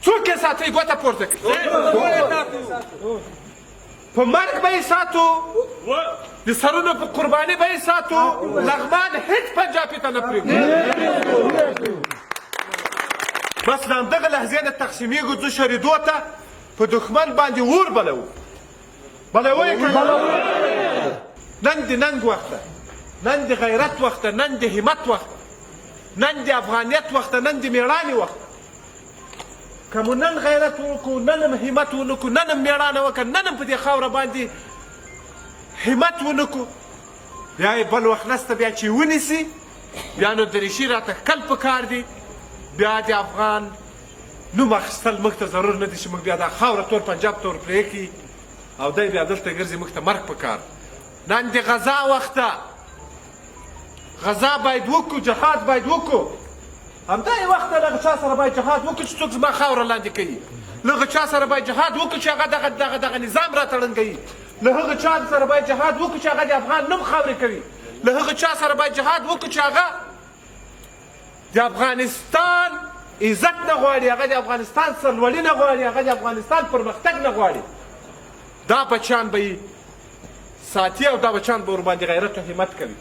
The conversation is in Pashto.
څوک یې ساتئ؟ ګوته پورته کړئ. په مرګ به یې ساتو، د سرونو په قرباني به یې ساتو. لغمان هیڅ پنجابي ته نه پرېږدو. بس د همدغه لحظې نه تقسیمېږو، ځو شریدو ته، په دښمن باندې اور بلوو. بلوو یې که نن د ننګ وخت ده، نن د غیرت وخت ده، نن د همت وخت ده، نن د افغانیت وخت ده، نن د میړانې وخت ده. که مو نن غیرت وکړو، نن هم همت ونکړو، نن هم میړانه وکړه، نن هم په دې خاوره باندې همت ونکړو، بیا یې بل وخت نسته. بیا چې ونیسي، بیا نو دریشي راته ښکل پکار دي. بیا د افغان نوم اخیستل موږ ته ضرور نه دي چې موږ بیا دا خاوره تور پنجاب ته ورپرې کړي او دی بیا دلته ګرځي. موږ ته مرګ پکار. نن د غزا وخت ده، غزا باید وکړو، جهاد باید وکړو. همدا یې وخت ده، له هغه چا سره باید جهاد وکړو چې څوک زما خاوره لاندې کوي، له هغه چا سره باید جهاد وکړو چې هغه دغه دغه دغه نظام راته ړنګوي، له هغه چا سره باید جهاد وکړو چې هغه د افغان نوم خاورې کوي، له هغه چا سره باید جهاد وکړو چې هغه د افغانستان عزت نه غواړي، هغه د افغانستان سرلوړي نه غواړي، هغه د افغانستان پرمختګ نه غواړي. دا بچیان به یې ساتي او دا بچیان به ورباندې غیرت او همت کوي.